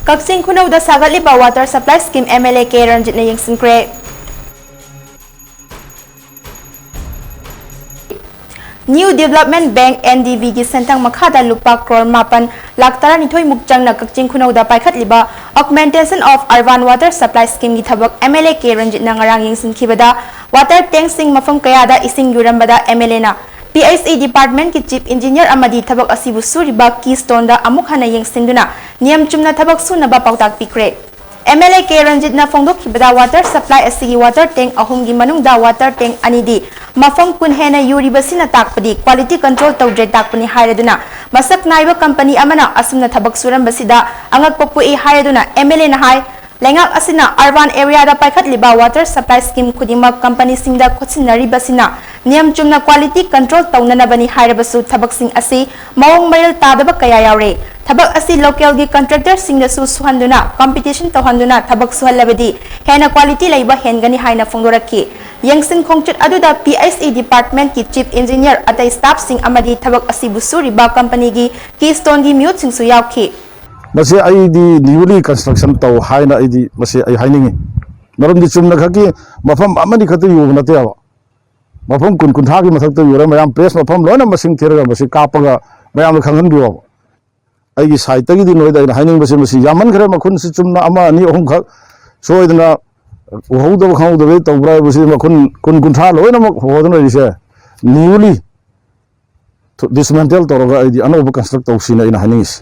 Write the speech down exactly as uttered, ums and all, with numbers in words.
Kakching ꯈꯨꯅꯧꯗ ꯁꯥꯒꯠꯂꯤꯕ water supply scheme M L A K ꯔꯟꯖꯤꯠꯅ ꯌꯦꯡꯁꯤꯟꯈ꯭ꯔꯦ꯫ New Development Bank, N D B ꯒꯤ ꯁꯦꯟꯊꯪ ꯃꯈꯥꯗ ꯂꯨꯄꯥ ꯀ꯭ꯔꯣꯔ ꯃꯥꯄꯟ ꯂꯥꯈ ꯇꯔꯥꯅꯤꯊꯣꯏ ꯃꯨꯛ ꯆꯪꯅ ꯀꯛꯆꯤꯡ ꯈꯨꯅꯧꯗ ꯄꯥꯏꯈꯠꯂꯤꯕ Augmentation of Urban Water Supply Scheme ꯒꯤ ꯊꯕꯛ M L A K ꯔꯟꯖꯤꯠꯅ ꯉꯔꯥꯡ ꯌꯦꯡꯁꯤꯟꯈꯤꯕꯗ, water tank ꯁꯤꯡ ꯃꯐꯝ ꯀꯌꯥꯗ ꯏꯁꯤꯡ ꯌꯨꯔꯝꯕꯗ M L A ꯅ P H E department ꯀꯤ chief engineer ꯑꯃꯗꯤ ꯊꯕꯛ ꯑꯁꯤꯕꯨ ꯁꯨꯔꯤꯕ Keystone ꯗ ꯑꯃꯨꯛ ꯍꯟꯅ ꯌꯦꯡꯁꯤꯟꯗꯨꯅ ꯅꯤꯌꯝ ꯆꯨꯝꯅ ꯊꯕꯛ ꯁꯨꯅꯕ ꯄꯥꯎꯇꯥꯛ ꯄꯤꯈ꯭ꯔꯦ꯫ M L A K ꯔꯟꯖꯤꯠꯅ ꯐꯣꯡꯗꯣꯛꯈꯤꯕꯗ, water supply ꯑꯁꯤꯒꯤ water tank ꯑꯍꯨꯝꯒꯤ ꯃꯅꯨꯡꯗ water tank ꯑꯅꯤꯗꯤ ꯃꯐꯝ ꯀꯨꯟ ꯍꯦꯟꯅ ꯌꯨꯔꯤꯕꯁꯤꯅ ꯇꯥꯛꯄꯗꯤ quality control ꯇꯧꯗ꯭ꯔꯦ ꯇꯥꯛꯄꯅꯤ ꯍꯥꯏꯔꯗꯨꯅ, ꯃꯁꯛ ꯅꯥꯏꯕ company ꯑꯃꯅ ꯑꯁꯨꯝꯅ ꯊꯕꯛ ꯁꯨꯔꯝꯕꯁꯤꯗ ꯑꯉꯛꯄ ꯄꯣꯛꯏ ꯍꯥꯏꯔꯗꯨꯅ M L A ꯅ ꯍꯥꯏ, ꯂꯩꯉꯥꯛ ꯑꯁꯤꯅ urban area ꯗ ꯄꯥꯏꯈꯠꯂꯤꯕ water supply scheme ꯈꯨꯗꯤꯡꯃꯛ company ꯁꯤꯡꯗ ꯈꯣꯠꯁꯤꯟꯅꯔꯤꯕꯁꯤꯅ ꯅꯤꯌꯝ ꯆꯨꯝꯅ quality control ꯇꯧꯅꯅꯕꯅꯤ ꯍꯥꯏꯔꯕꯁꯨ, ꯊꯕꯛꯁꯤꯡ ꯑꯁꯤ ꯃꯑꯣꯡ ꯃꯔꯤꯜ ꯇꯥꯗꯕ ꯀꯌꯥ ꯌꯥꯎꯔꯦ꯫ ꯊꯕꯛ ꯑꯁꯤ local ꯒꯤ contractor ꯁꯤꯡꯗꯁꯨ ꯁꯨꯍꯟꯗꯨꯅ, competition ꯇꯧꯍꯟꯗꯨꯅ ꯊꯕꯛ ꯁꯨꯍꯜꯂꯕꯗꯤ ꯍꯦꯟꯅ quality ꯂꯩꯕ ꯍꯦꯟꯒꯅꯤ ꯍꯥꯏꯅ ꯐꯣꯡꯗꯣꯔꯛꯈꯤ꯫ ꯌꯦꯡꯁꯤꯟ ꯈꯣꯡꯆꯠ ꯑꯗꯨꯗ P H E department ꯀꯤ chief engineer, ꯑꯇꯩ staff ꯁꯤꯡ ꯑꯃꯗꯤ ꯊꯕꯛ ꯑꯁꯤꯕꯨ ꯁꯨꯔꯤꯕ company ꯒꯤ Keystone ꯒꯤ ꯃꯤꯍꯨꯠꯁꯤꯡꯁꯨ ꯌꯥꯎꯈꯤ꯫ ꯃꯁꯤ ꯑꯩꯗꯤ newly construction ꯇꯧ ꯍꯥꯏꯅ ꯑꯩꯗꯤ ꯃꯁꯤ ꯑꯩ ꯍꯥꯏꯅꯤꯡꯉꯤ꯫ ꯃꯔꯝꯗꯤ ꯆꯨꯝꯅ ꯈꯛꯀꯤ ꯃꯐꯝ ꯑꯃꯅꯤ ꯈꯛꯇ ꯌꯨꯕ ꯅꯠꯇꯦꯕ꯫ ꯃꯐꯝ ꯀꯨꯟ ꯀꯨꯟꯊ꯭ꯔꯥꯒꯤ ꯃꯊꯛꯇ ꯌꯨꯔꯦ꯫ ꯃꯌꯥꯝ press ꯃꯐꯝ ꯂꯣꯏꯅ ꯃꯁꯤꯡ ꯊꯤꯔꯒ ꯃꯁꯤ ꯀꯥꯞꯄꯒ ꯃꯌꯥꯝꯗ ꯈꯪꯍꯟꯕꯤꯌꯣꯕ꯫ ꯑꯩꯒꯤ side ꯇꯒꯤꯗꯤ ꯅꯣꯏꯗ ꯑꯩꯅ ꯍꯥꯏꯅꯤꯡꯕꯁꯤ ꯃꯁꯤ ꯌꯥꯝꯃꯟꯈ꯭ꯔꯦ꯫ ꯃꯈꯨꯟꯁꯤ ꯆꯨꯝꯅ ꯑꯃ, ꯑꯅꯤ, ꯑꯍꯨꯝꯈꯛ ꯁꯣꯏꯗꯅ ꯎꯍꯧꯗꯕ ꯈꯪꯍꯧꯗꯕ ꯇꯧꯕ꯭ꯔꯥ ꯍꯥꯏꯕꯁꯤ ꯃꯈꯨꯟ ꯀꯨꯟ, ꯀꯨꯟꯊ꯭ꯔꯥ ꯂꯣꯏꯅꯃꯛ ꯍꯣꯗꯨꯅ ꯂꯩꯔꯤꯁꯦ newly dismantle ꯇꯧꯔꯒ ꯑꯩꯗꯤ ꯑꯅꯧꯕ construct ꯇꯧꯁꯤꯅ ꯑꯩꯅ ꯍꯥꯏꯅꯤꯡꯉꯤꯁꯤ꯫